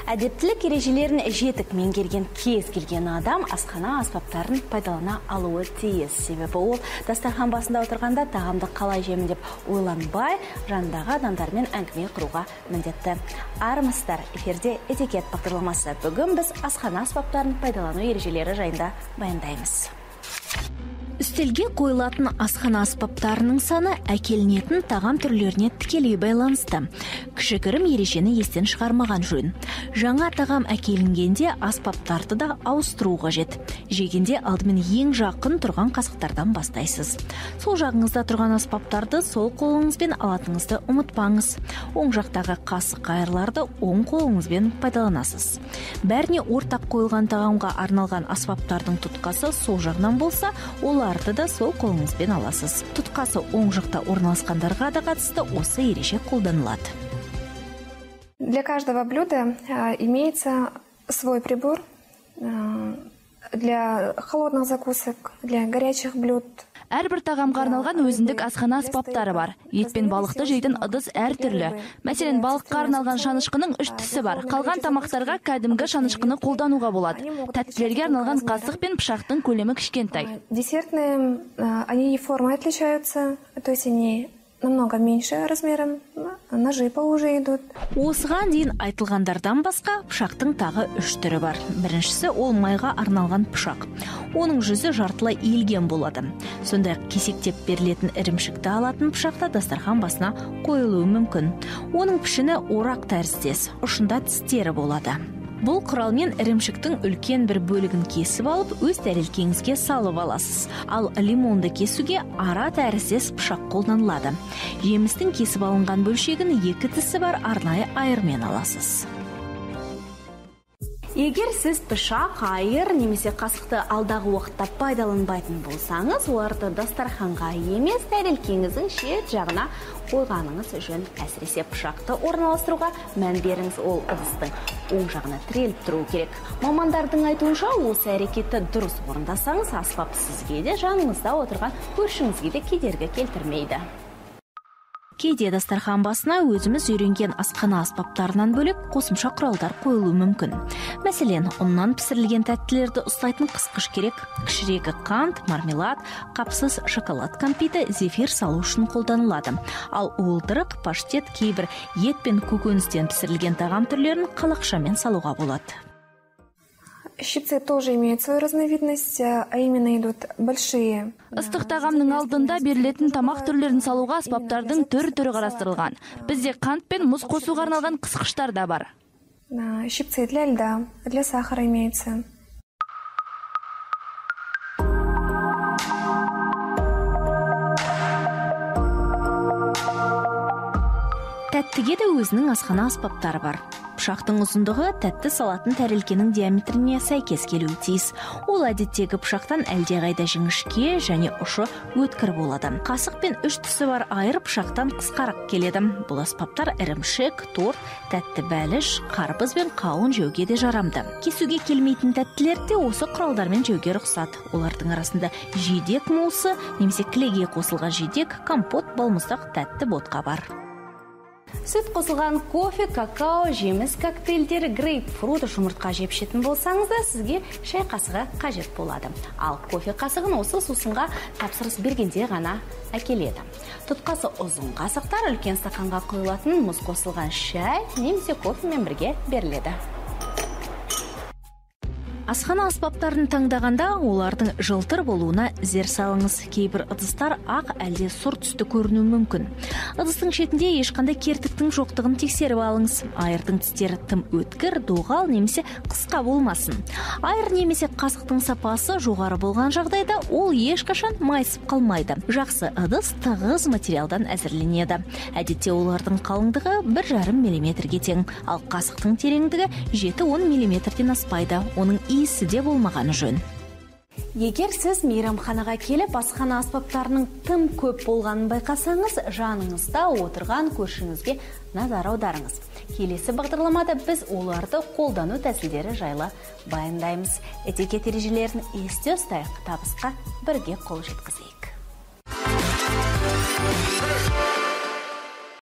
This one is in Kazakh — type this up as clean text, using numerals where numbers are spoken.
Әдептілік ережелерін жетік меңгерген кез келген адам асхана аспаптарын пайдалана алуы тиіс. Себебі ол дастархан басында отырғанда тағамды қалай жемін деп ойланбай, жанындағы адамдармен әңгіме құруға міндетті. Армысыздар, эфирде этикет бағдарламасы. Бүгін біз асхана аспаптарын пайдалану ережелері жайында баяндаймыз. Үстелге қойылатын асхана аспаптарының саны әкелінетін тағам түрлеріне тікелей байланысты. Кішігірім ережені естен шығармаған жөн. Жаңа тағам әкелінгенде аспаптарды да ауыстыру қажет. Жегенде алдымен ең жақын тұрған қасықтардан бастайсыз. Сол жағыңызда тұрған аспаптарды сол қолыңызбен алатыныңызды ұмытпаңыз. Оң жақтағы қасық қайырларды оң қолыңызбен пайдаланасыз. Бәріне ортақ қойылған тағамға арналған аспаптардың тұтқасы сол жағынан болса, оларды да сол қолыңызбен аласыз. Тұтқасы оң жақта орналасқандарға да қатысты осы ереже қолданылады. Для каждого блюда имеется свой прибор для холодных закусок, для горячих блюд. Әрбір тағамға арналған өзіндік асхана аспаптары бар. Ет пен балықты жейтін ыдыс әртүрлі. Мәселен, балыққа арналған шанышқының үш тісі бар. Қалған тамақтарға кәдімгі шанышқыны қолдануға болады. Тәттілерге арналған қасық пен пышақтың көлемі кішкентай. Десертные, они и формой отличаются, то есть они намного меньше размером, ножи поуже идут. Осыған дейін айтылғандардан басқа пышақтың тағы үш түрі бар. Біріншісі ол майға арналған пышақ. Оның жүзі жартылай иілген болады. Сондай-ақ кесектеп берілетін ірімшікті алатын пышақ та дастархан басына қойылуы мүмкін. Оның пішіні орақ тәріздес, ұшында тістері болады. Бұл құралмен ірімшіктің үлкен бір бөлігін кесіп алып, өз тәрелкеңізге салып аласыз. Ал лимонды кесуге ара тәріздес пышақ қолданылады. Жемістің кесіп алынған бөлшегін екі тісі бар арнайы айырмен аласыз. Егер сіз пышақ, айыр немесе қасықты алдағы уақытта пайдаланбайтын болсаңыз, оларды дастарханға емес, тәрелкеңіздің шет жағына қойғаныңыз жөн. Әсіресе пышақты орналастыруға мән беріңіз, ол ыдыстың оң жағына тіреліп тұруы керек. Мамандардың айтуынша, осы әрекетті дұрыс орындасаңыз, аспап сізге де, жаныңызда отырған көршіңізге де кедергі келтірмейді. Кейде дастархан басына өзіміз үйренген асхана аспаптарынан бөлек қосымша құралдар қойылуы мүмкін. Мәселен, ұннан пісірілген тәттілерді ұстайтын қысқыш керек, кішірегі қант, мармелад, қапсыз шоколад кәмпиті, зефир салу үшін қолданылады. Ал уылдырық, паштет, кейбір ет пен көкөністен пісірілген тағам түрлерін қалақшамен салуға болады. Щипцы тоже имеют свою разновидность, а именно идут большие. Ыстық тағамның алдында берілетін тамақ түрлерін салуға аспаптардың түр-түрі қарастырылған. Бізде қант пен мұз қосуға арналған қысқыштар да бар. Щипцы для льда, для сахара имеются. Тәттіге де өзінің асхана аспаптары бар. Пышақтың ұзындығы тәтті салатын тәрелкенің диаметріне сәйкес келуі тиіс. Ол әдеттегі пышақтан әлдеқайда жіңішке және ұшы өткір болады. Қасық пен үш тісі бар айыр пышақтан қысқарақ келеді. Бұл аспаптар ірімшік, торт, тәтті бәліш, қарбыз бен қауын жеуге де жарамды. Кесуге келмейтін тәттілерді де осы құралдармен жеуге рұқсат. Олардың арасында жидек мусы немесе кілегей қосылған жидек, компот, балмұздақ, тәтті ботқа бар. Сүт қосылған кофе, какао, жеміс коктейльдері, грейпфрут, жұмыртқа жеп ішетін болсаңыз да, сізге шай қасығы қажет болады. Ал кофе қасығын осы сусынға тапсырыс бергенде ғана әкеледі. Тұтқасы ұзын қасықтар үлкен стақанға құйылатын мұз қосылған шай немесе кофемен бірге беріледі. Асхана аспаптарын таңдағанда олардың жылтыр болуына зер салыңыз. Кейбір ыдыстар ақ әлде сұр түсті көрінуі мүмкін. Ыдыстың шетінде ешқандай кертіктің жоқтығын тексеріп алыңыз. Айырдың тістері тым өткір, доғал немесе қысқа болмасын. Айыр немесе қасықтың сапасы жоғары болған жағдайда ол ешқашан майысып қалмайды. Жақсы ыдыс тығыз материалдан әзірленеді. Әдетте олардың қалыңдығы 1,5 миллиметрге тең, ал қасықтың тереңдігі 7-10 миллиметрден аспайды. Оның иісі де болмағаны жөн. Егер сіз мейрамханаға келіп, асхана аспаптарының тым көп болғанын байқасаңыз, жаныңызда отырған көршіңізге назар аударыңыз. Келесі бағдарламада біз оларды қолдану тәсілдері жайлы баяндаймыз. Этикет ережелерін есте ұстайық, табысқа бірге қол жеткізейік.